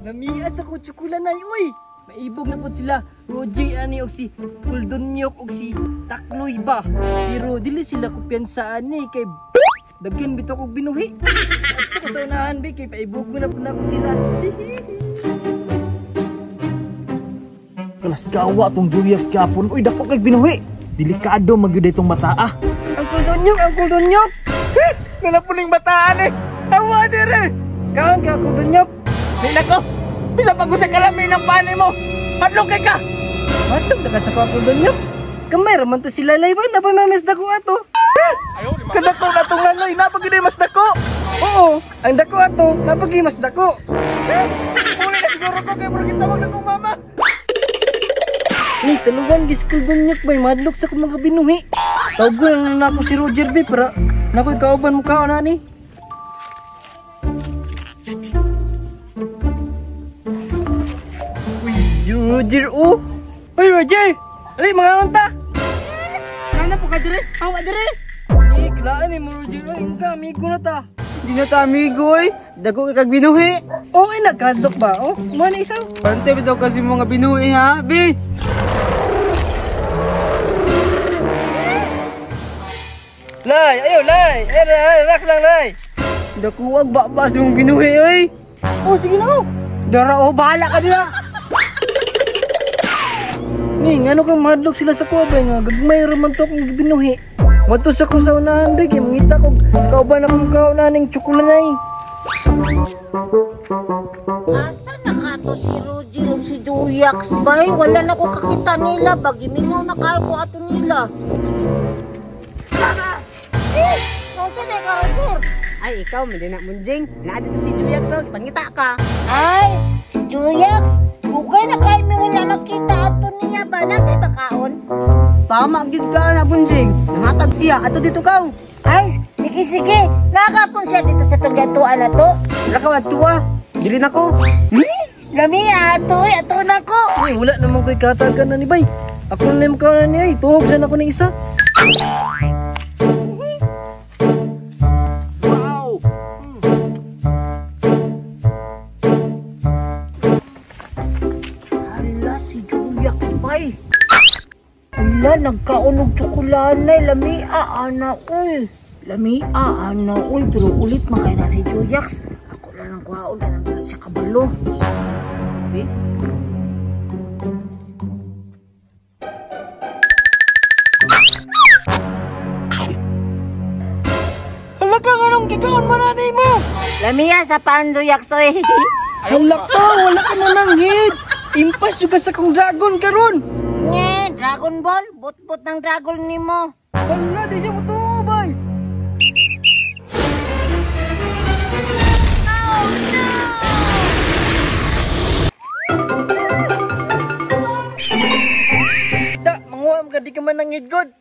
Namias ako tsukulanay, uy! Maibog na po sila, Roger ani og si Kuldonyok og si Takloy ba. Pero dili sila kumpiyansaan ni kay daghan bitaw kog binuhi. Adto ko sa unahan bi kay paibog ko na po nako sila. Kalas gawa tong Julius gapon. Uy, dako kay binuhi. Delikado magyud itong bataa. Ang Kuldonyok, ang Kuldonyok. Nalapuning bataan eh. Awa dire. Kaon ka Kuldonyok. Di nako. Bisa pag-usa ka lang ng panay mo. Hadlok kay ka. Matog na ka sa Kuldonyok. Kamay ra man to sila laywan na pa mamis dako ato. Kadako na tong laloy, napagid mas dako. Oo, ang dako ato, napagi mas dako. Uli na siguro ko kay murag tawag na kong mama. Ni talugan gis Kuldonyok bay madlok sa akong mga binuhi. Tawgon na nako si Roger B para nakoy kauban mo kaon ani. Uy, Roger oh. Uy Roger, ali mga unta. Ano po ka dire? Hawa dire. Eh, kilaan ni mo Roger, ay ka amigo na ta. Di na ta amigo oy. Dako kay kag binuhi. Oh, ay nagkadlok ba? Oh, mo na isaw. Bante bitaw kasi mga binuhi ha, bi. Lay, ayo lay. Ay, lay, relax lang lay. Dako ag babas mong binuhi oy. Oh, sige na oh. Dara oh, bahala ka dira. Ni, ngano kang madlok sila sa kuha ba nga gagmay ra man to akong gibinuhi. Madto sa ko sa unahan be kay mangita kog kauban akong kaunaning tsukulanay. Asa na ka to si Roger o si Juyax bay? Wala na ko kakita nila. Bagimingaw na kayo ko ato nila. Eh! Nung saan na ka, Roger? Ay, ikaw, hindi na munjing. Naa dito si Juyax, oh. Ipangita ka. Ay! Si Juyax! Dugay na kayo may wala makita ato niya ba? Nasa bakaon? Tama, gid ka na, bunjing. Nangatag siya. Ato dito ka. Ay! Sige, sige. Nakapon siya dito sa tunggatuan na to. Wala ka, ato ah. Dili na ko. Hmm? Lami, ato eh. Ato na ko. Uy, wala naman ko'y katagan na ni bay. Ako na yung mukha na niya eh. Tuhog dyan ako ng isa. Wow! Hala, si Juyax bay. Hala, nagkaon og tsokolanay. Lamia, ana, uy. Lamia, ana, uy. Pero ulit makaya na si Juyax. Ako lang ang kuhaon. Ganang dili siya kabalo. Eh? Hala ka, anong gikaon mo na mo? Lamia sa pan, Juyax, uy. Hala ka, wala ka na nang head. Impas yung ka sa kong dragon karon. Nye, Dragon Ball? But-but ng dragon ni mo. Hala, di siya mo bay. Oh, no! Ta, manguha mo ka, di ka man ng head god.